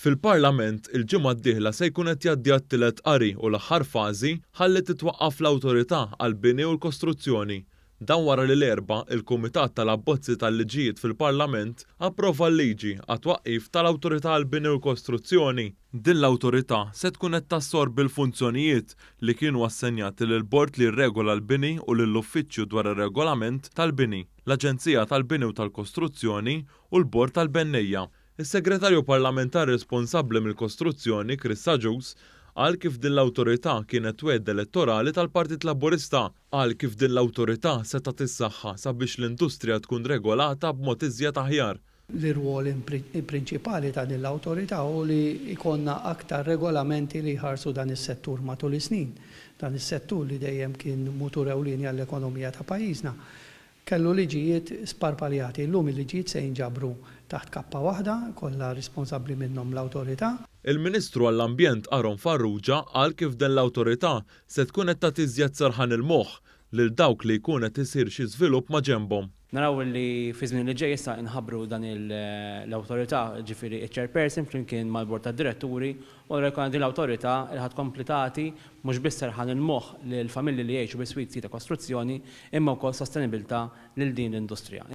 Fil-Parlament, il-ġimgħa d-dieħla se jkun qed jgħaddi għat-tielet qari u l-aħħar fażi ħalli titwaqqaf l-Awtorità għall-Bini u l-Kostruzzjoni. Dan wara li l-Erbgħa, il-Kumitat tal-Abbozzi tal-Liġijiet fil-Parlament approva l-liġi għat-twaqqif tal-Awtorità għall-Bini u l-Kostruzzjoni. Din l-awtorità se tkun qed tassorbi l-funzjonijiet li kienu assenjati lill-Bord li jirregola l-Bini u lill-Uffiċċju dwar ir-Regolament tal-Bini, l-Aġenzija tal-Bini u tal-Kostruzzjoni u l-Bord tal-Bennejja. Is-Segretarju Parlamentari responsabbli mill-Kostruzzjoni, Chris Agius, qal kif din l-awtorità kienet wegħda elettorali tal-Partit Laburista. Qal kif din l-awtorità se tagħti s-saħħa sabiex l-industrija tkun regolata b'mod iżjed aħjar. L-irwol prinċipali ta' din l-awtorità hu li jkollna aktar regolamenti li jħarsu dan is-settur matul is-snin. Dan is-settur li dejjem kien mutur ewlieni għall-ekonomija ta' pajjiżna. Kellu liġijiet sparpaljati. Illum il-liġijiet se jinġabru taħt kappa waħda, kollha responsabbli minnhom l-Awtorità. Il-Ministru għall-Ambjent Aaron Farrugia qal kif din l-Awtorità se tkun qed tagħti iżjed serħan il-moħħ lil dawk li jkun qed isir xi żvilupp maġenbhom. Naraw li fiż-żmien li ġej issa nħabbru dan l-Awtorità, jiġifieri ċ-Chairperson flimkien mal-Bord tad-Diretturi U allura jkollna din l-awtorità li ħa tkompli tagħti mhux biss serħan il-moħħ lill-familji li jgħixu bi swit ta' kostruzzjoni imma wkoll sostenibilità lil din l-industrija.